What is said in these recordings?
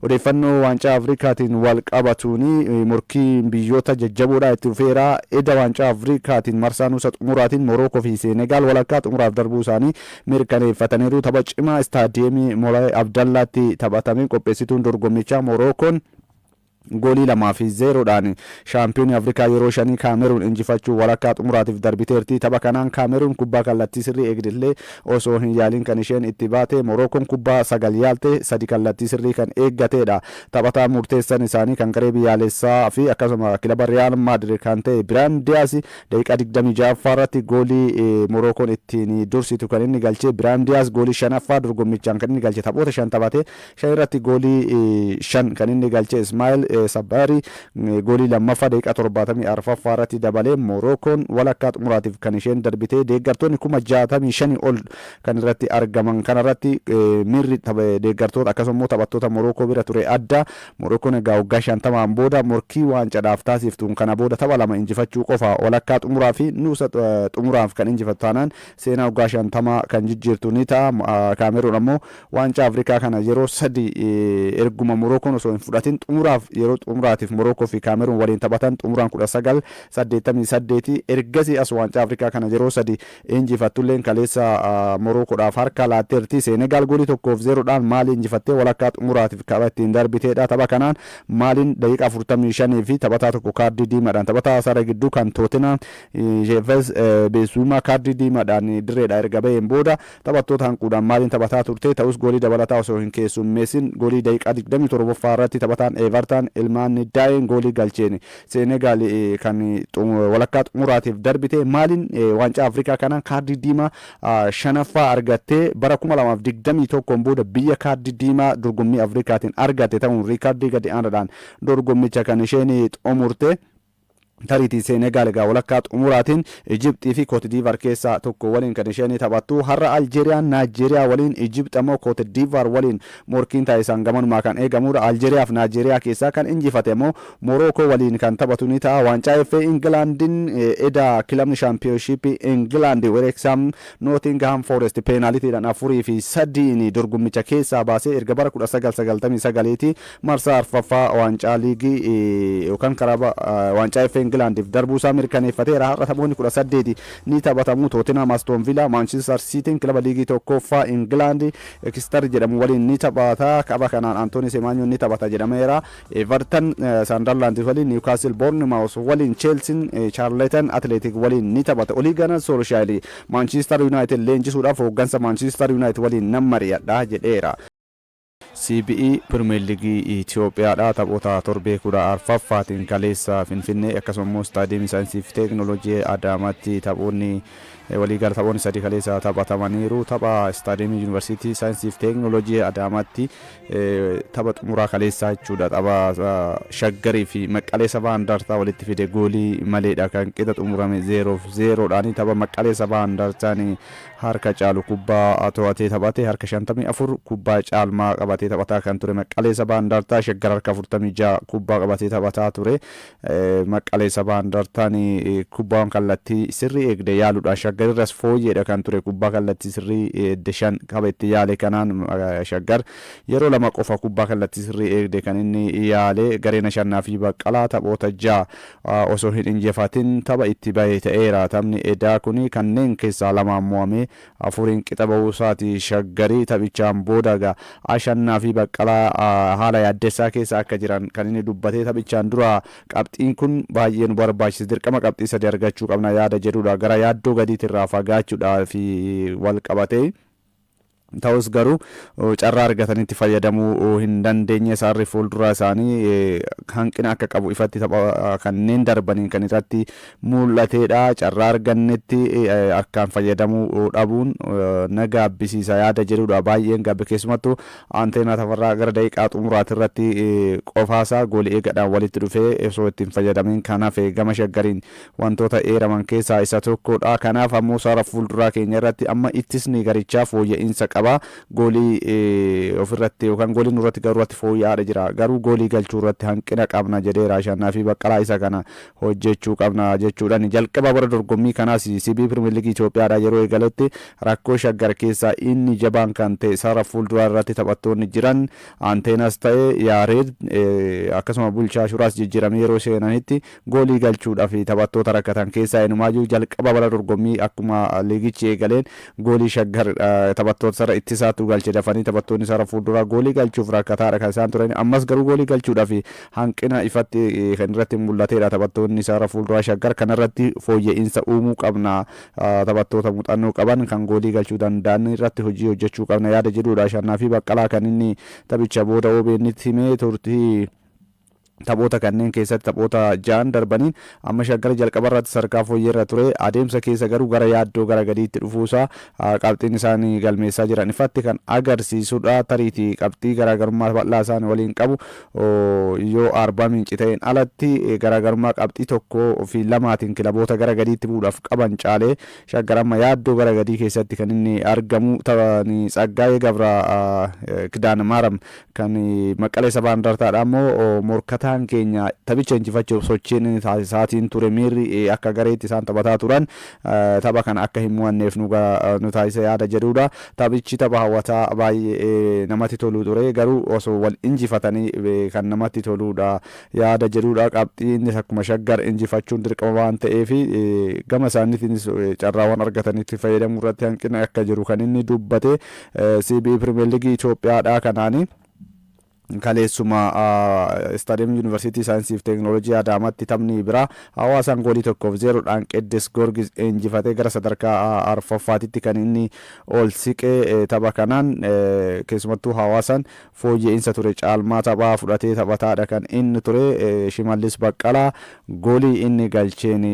Odeeffannoo Waancaa Afrikaatiin wal qabatuun morkiin biyyoota jajjaboodhaa itti dhufeera. Eda Waancaa Afrikaatiin marsaa nuusa xumuraatiin Morookoo fi Seenegaal walakkaa xumuraaf darbuu isaanii mirkaneeffataniiru. Tapha cimaa Istaadiyeemii Moolaay Abdallaatti taphatameen qopheessituun dorgommichaa Morookoon goolii 2 fi 0 dhaan shaampiyoonii Afrikaa yeroo shanii Kaameruun injifachuun walakkaa xumuraatiif darbiteerti. Tapha kanaan Kaameruun kubbaa kallattii sirrii eegdillee osoo hin yaaliin kan isheen itti baate. Morookoon kubbaa 9 yaalte, 3 kallattii sirrii kan eeggateedha. Taphataa murteessan isaanii kan garee biyyaalessaa fi akkasuma kilaba Riyaal Maadrid kan ta'e Biraahim Diyaas daqiiqaa 26ffaa irratti goolii Morookoon ittiin dursitu kan inni galche. Biraahim Diyaas goolii shanaffaa dorgommichaan kan inni galche, taphoota 5 taphate 5 irratti goolii 5 kan inni galche. Ismaa'eel Sabbaari goolii lammaffaa daqiiqaa 74ffaa irratti dabalee Morookoon walakkaa xumuraatiif kan isheen darbite. Deeggartoonni 65,000 ol kan irratti argaman kanarratti miirri deeggartoota akkasuma immoo taphattoota Morookoo bira ture adda. Morookoon egaa waggaa 50n booda morkii waancadhaaf taasiftuun kana booda tapha lama injifachuu qofa, walakkaa xumuraa fi nuusa xumuraaf kan injifattu taanaan seenaa waggaa 50 kan jijjiirtu ni ta'a. Kaameruun ammoo Waancaa Afrikaa kana yeroo sadi erguma Morookoon osoo hin fudhatin xumuraaf, yeroo xumuraatiif Morookoo fi Kaameruun waliin taphatan xumuraan 1988, ergasii as Waancaa Afrikaa kana yeroo sadi injifattulleen kaleessa Morookoodhaaf harka laatteerti. Seenegaal goolii 1 fi 0 dhaan Maalii injifattee walakkaa xumuraatiif tapha ittiin darbiteedha. Tapha kanaan Maaliin daqiiqaa 45 fi taphataa tokko kaardii diimaadhaan, taphataa sarara gidduu kan Tootenaam Jeeves Beesuumaa kaardii diimaadhaan dirreedhaa erga baheen booda taphattoota hanquudhaan Maaliin taphataa turte. Ta'us goolii dabalataa osoo hin keessummeessin goolii daqiiqaa 27ffaa irratti taphataan Eevartan Ilmaan Niddaayeen goolii galcheen Seenegaal kan walakkaa xumuraatiif darbite. Maaliin Waancaa Afrikaa kanaan kaardii diimaa shanaffaa argattee bara 2021n booda biyya kaardii diimaa dorgommii Afrikaatiin argatte ta'uun riikardii gadi aanaadhaan dorgommicha kan isheen xumurte. Tariitii Seenegaal egaa walakkaa xumuraatiin Ijipxii fi Kootidiivaar keessaa tokko waliin kan isheen taphattu. Har'a Aljeeriyaan Naajeeriyaa waliin, Ijipxi ammoo Kootidiivaar waliin morkiin taasisan gamanumaa kan eegamudha. Aljeeriyaa fi Naajeeriyaa keessaa kan injifate ammoo Morookoo waliin kan taphatu ni ta'a. Waancaa FA Ingilaandiin eda kilabni Shaampiyoonshiippii Ingilaand Wereeksaam Nootiingihaam Foorest peenaalitiidhaan 4 fi 3n dorgommicha keessaa baasee erga bara 1999ti marsaa arfaffaa waancaa liigii yookaan karaa waancaa FA Ingilaandiif darbuusaa mirkaneeffateera. Har'a taphoonni 18 ni taphatamu. Tootinhaam Astoon Viilaa, Maanchiistar Siitiin kilaba liigii tokkoffaa Ingilaand Ekistar jedhamu waliin ni taphata. Tapha kanaan Antoonii Seemaanyoon ni taphata jedhameera. Everton Sandarlaand waliin, Niwukaasil Boornimaawus waliin, Cheelsiin Chaarletan Atileetik waliin ni taphata. Olii Ganar Soolshaayil Maanchiistar Yuunaayitid leenjisuudhaaf hooggansa Maanchiistar Yuunaayitid waliin nan mari'adha jedheera. CBE Pirimeer Liigii Itoophiyaadha. Taphoota torbee 14ffaatiin kaleessa Finfinnee akkasuma immoo Istaadiyeemii Saayinsii fi Teeknooloojii Adaamaatti taphoonni waliigala taphoonni sadii kaleessa taphatamaniiru. Tapha Istaadiyeemii Yuunivarsiitii Saayinsii fi Teeknooloojii Adaamaatti tapha xumuraa kaleessaa jechuudha. Tapha Shaggarii fi Maqqalee Sabaa Indartaa walitti fide goolii maleedha kan qixa xumurame 0 fi 0dhaan. Tapha Maqqalee Sabaa Indartaan harka caalu kubbaa to'atee taphate, harka 54 kubbaa caalmaa qabatee taphataa kan ture Maqqalee Sabaa Indartaa, Shaggar harka 46 kubbaa qabatee taphataa ture. Maqqalee Sabaa Indartaan kubbaawwan kallattii sirrii eegde yaaluudhaan Shaggar irras fooyyeedha kan ture. Kubbaa kallattii sirrii eegde 5 qaba itti yaale kanaan Shaggar yeroo 2 qofa kubbaa kallattii sirrii eegde kan inni yaale. Gareen Ashannaafii Baqqalaa taphoota 6 osoo hin injifatin tapha itti bahe ta'eera. Taphni edaa kuni kanneen keessaa lamaan mo'amee afuriin qixa bahuusaati. Shaggari taphichaan booda egaa Ashannaafii Baqqalaa haala yaaddessaa keessa akka jiran kan inni dubbate. Taphichaan dura qabxiin kun baay'ee nu barbaachisa, dirqama qabxii sadi argachuu qabna yaada jedhudha. Gara yaaddoo gadiitirraa fagaachuudhaaf wal qabatee. Ta'us garuu carraa argatanitti fayyadamuu hin dandeenye. Sararri fuulduraa isaanii hanqina akka qabu ifatti tapha kanneen darbaniin kan irratti mul'ateedha. Carraa argannetti harkaan fayyadamuu dhabuun na gaabbisiisa yaada jedhudha. Baay'een gaabbe, keessumattuu Anteenaa Tafarraa gara daqiiqaa xumuraati irratti qofaasaa goolii eegadhaan walitti dhufee osoo itti hin fayyadamiin kan hafe gama Shaggariin wantoota eeraman keessaa isa tokkodha. Kanaaf ammoo sarara fuulduraa keenya irratti amma ittisni garichaa fooyya'iinsa qaba. jalqabaa goolii ofirratti yookaan goolii nurratti garuu irratti fooyya'aadha jira, garuu goolii galchuu irratti hanqina qabna jedheera Ashannaafii Baqqalaa. Isa kana hojjechuu qabna jechuudhaan jalqaba bara dorgommii kanaas CBE Pirimeer Liigii Itoophiyaadha yeroo eegaletti rakkoo Shaggar keessaa inni jabaan kan ta'e sarara fuulduraa irratti taphattoonni jiran Anteenas ta'e Yaareed, akkasuma Bulchaa Shuraas jijjiiramee yeroo seenanitti goolii galchuudhaaf taphattoota rakkatan keessaa inumaayyuu jalqaba bara dorgommii akkuma liigichi eegaleen goolii Shaggar taphattoota sarara ittisaatu galche. Dafanii taphattoonni sarara fuulduraa goolii galchuuf rakkataadha kan isaan turan. Ammas garuu goolii galchuudhaaf hanqina ifatti kan irratti mul'atedha. Taphattoonni sarara fuulduraa Shaggar kanarratti fooyya'insa uumuu qabna, taphattoota muuxannoo qaban kan goolii galchuu danda'an irratti hojii hojjechuu qabna yaada jedhudha Ashannaafii Baqqalaa kan inni taphicha booda OBN'tti himee. Turtii taphoota kanneen keessatti taphoota ja'an darbaniin amma Shaggar jalqaba irratti sadarkaa fooyyeerra ture, adeemsa keessa garuu gara yaaddoo gara gadiitti dhufuusaa qabxiin isaanii galmeessaa jiran ifatti kan agarsiisudha. Tariitii qabxii garaagarummaa bal'aa isaan waliin qabu yoo Arbaa Minci ta'een alatti garaagarummaa qabxii 1 fi 2tiin kilaboota gara gadiitti bu'uudhaaf qaban caalee Shaggar amma yaaddoo gara gadii keessatti kan inni argamu. Taphani Tsaggaayee Gabra Kidaan Maaram kan Maqalee Sabaa Indartaadha ammoo morkataan keenya taphicha injifachuuf sochiin inni taasisaatiin ture, miirri akka gareetti isaan taphataa turan tapha kana akka hin mo'anneef nu taasisa yaada jedhudha. Taphichi tapha hawwataa baay'ee namatti tolu ture, garuu osoo wal injifatanii kan namatti toludha yaada jedhudha. Qabxii innis akkuma Shaggar injifachuun dirqama waan ta'eef gama isaaniitiinis carraawwan argatanitti fayyadamuu irratti hanqina akka jiru kan inni dubbate. CBE Pirimeer Liigii Itoophiyaadha kanaani. Kaleessuma Istaadiyeemii Yuunivarsiitii Saayinsii fi Teekinooloojii Adaamaatti taphni biraa Hawaasaan goolii 1-0dhaan Qiddus Goorgis injifatee gara sadarkaa arfaffaatitti kan inni ol siqee. Tapha kanaan keessumattuu Hawaasaan fooyya'insa ture caalmaa taphaa fudhatee taphataadha kan inni ture. Shimallis Baqqalaa goolii inni galcheen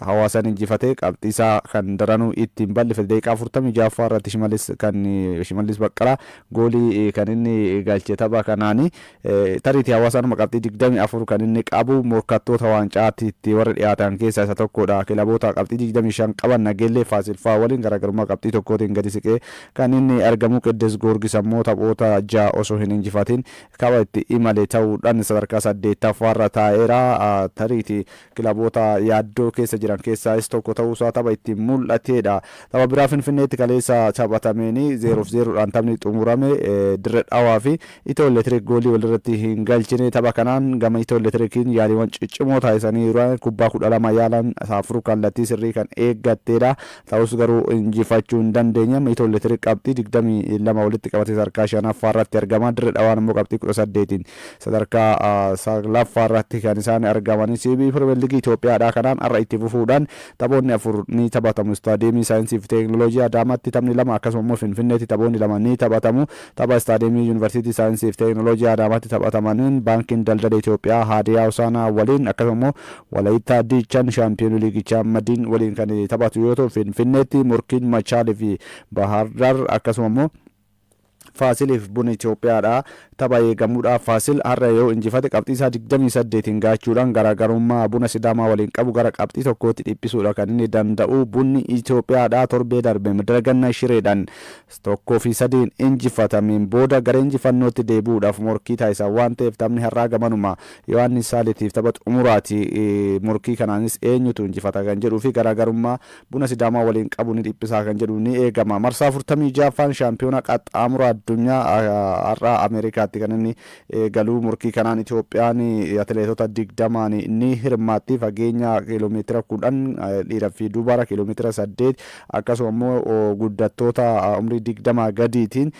Hawaasaan injifatee qabxii isaa kan daranuu ittiin bal'ifate. Daqiiqaa 46ffaa irratti Shimallis kan Shimallis Baqqalaa goolii kan inni galche. Tapha kanaani tariitii Hawaasaanuma qabxii 24 kan inni qabu morkattoota waancaatti itti warra dhiyaatan keessaa isa tokkodha. Kilaboota qabxii 25 qaban Nageellee Faasilfaa waliin garaagarummaa qabxii tokkootiin gadi siqee kan inni argamu. Qiddus Goorgis ammoo taphoota 6 osoo hin injifatin kaba itti imale ta'uudhaan sadarkaa saddeettaffaarra taa'eera. Tariitii kilaboota yaaddoo keessa jiran keessaas tokko ta'uusaa tapha ittiin mul'ateedha. Tapha biraa Finfinneetti kaleessa taphatameen 0-0dhaan taphni xumurame. Dirre Dhawaa fi Itiyoo Elektiriik goolii walirratti hin galchine. Tapha kanaan gama Itiyoo Elektiriikiin yaaliiwwan ciccimoo taasisanii kubbaa 12 yaalan afur kallattii sirrii kan eeggatteedha. Ta'us garuu injifachuu hin dandeenye. Itiyoo Elektiriik qabxii 22 walitti qabatee sadarkaa shanaffaa irratti argama. Dirre Dhawaan immoo qabxii 18n sadarkaa saglaffaa irratti kan isaan argamanii. CBE Pirimeer Liigii Itoophiyaadha. Kanaan har'a itti fufuudhaan taphoonni afur ni taphatamu. Istaadiyeemii Saayinsii fi Teekinooloojii Adaamaatti taphni lama, akkasuma immoo Finfinneetti taphoonni lama ni taphatamu. Tapha Istaadiyeemii Yuunivarsiitii Saayinsii fi Teekinooloojii Adaamaatti taphatamaniin Baankiin Daldala Itoophiyaa Haadiyaa Hosaanaa waliin, akkasuma immoo Walaayittaa Diichaan shaampiyoonii liigichaa Madiin waliin kan taphatu yoo ta'u, Finfinneetti morkiin Machaalii fi Baahardar, akkasuma immoo Faasiliif Buna Itoophiyaadha. Tapha eegamuudha. Faasil har'a yoo injifate qabxii isaa 28n gaachuudhaan garaagarummaa Buna Sidaamaa waliin qabu gara qabxii tokkootti dhiphisuudha kan inni danda'u. Bunni Itoophiyaadha torbee darbe Midiragannaa Shireedhaan 1-3n injifatameen booda gara injifannootti deebi'uudhaaf morkii taasisan waan ta'eef taphni har'aa gamanuma Yohaannis Saalitiif tapha xumuraati. Morkii kanaanis eenyutu injifata kan jedhuu fi garaagarummaa Buna Sidaamaa waliin qabu ni dhiphisaa kan jedhu ni eegama. Marsaa 46ffaan shaampiyoona qaxxaamura addunyaa har'a Ameerikaatti kan inni eegalu. Morkii kanaan Itoophiyaan atileetota 20n ni hirmaatti. Fageenya kiiloomeetira 10 dhiiraa fi dubara, kiiloomeetira 8, akkasuma immoo guddattoota umrii 20 gadiitiin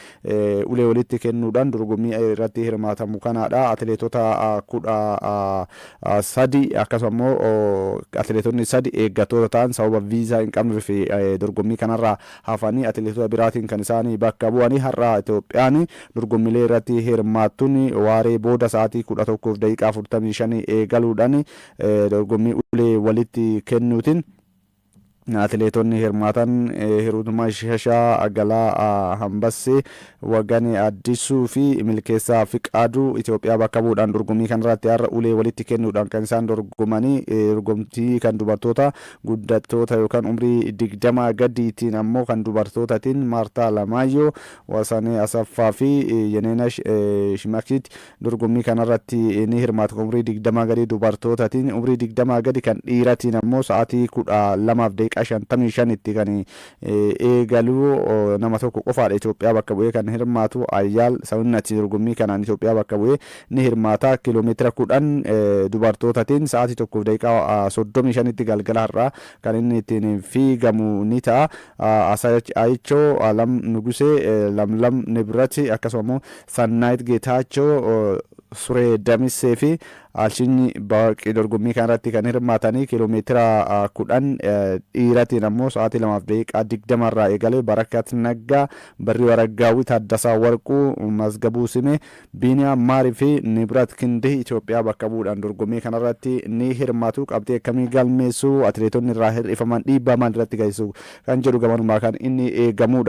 ulee walitti kennuudhaan dorgommii irratti hirmaatamu kanaadha. Atileetota 13, akkasuma immoo atileetonni sadi eeggattoota ta'an sababa viizaa hin qabnee fi dorgommii kanarraa hafanii atileetota biraatiin kan isaan bakka bu'anii. Har'a Itoophiyaan dorgommiilee irratti hirmaattuun waaree booda sa'aatii 11:45 eegaluudhaan dorgommii ulee walitti kennuutiin Atileetonni hirmaatan Hiruutuma Shashaa, Agalaa Hambassee, Wagane Addisuu fi Milkeessaa Fiqaaduu Itoophiyaa bakka bu'uudhaan dorgommii kanarratti har'a ulee walitti kennuudhaan kan isaan dorgomanii. Dorgomtii kan dubartoota guddattoota yookaan umrii 20 gadiitiin ammoo kan dubartootaatiin Maartaa Lamaayyoo, Wasanee Asaffaa fi Yeneenash Shimakit dorgommii kanarratti ni hirmaatu umrii 20 gadii dubartootaatiin. Umrii 20 gadi kan dhiiratiin ammoo sa'aatii 12:55tti kan eegalu nama tokko qofaadha Itoophiyaa bakka bu'ee kan hirmaatu. Ayyaal Sawunnati dorgommii kanaan Itoophiyaa bakka bu'ee ni hirmaata. Kiiloomeetira 10 dubartootaatiin sa'aatii 1:35tti galgala har'aa kan inni ittiin fiigamu ni ta'a. Ayichoo Alam Nugusee, Lamlam Nibrati, akkasuma immoo Sannaayit Geetaachoo, Suree Damissee fi Alshinyi Baaqii dorgommii kanarratti kan hirmaatanii. Kiiloomeetira 10 dhiiratiin ammoo sa'aatii 2:20 irraa eegalee Barakat Naggaa, Barrii Waraggaawwi, Taaddasaa Warquu, Mazgabuu Simee, Biiniyaam Maarii fi Nibrat Kindii Itoophiyaa bakka bu'uudhaan dorgommii kanarratti ni hirmaatu. Qabxii akkamii galmeessu? Atileetonni irraa hir'ifaman dhiibbaa maal irratti geessisu kan jedhu gamanumaa kan inni eegamudha.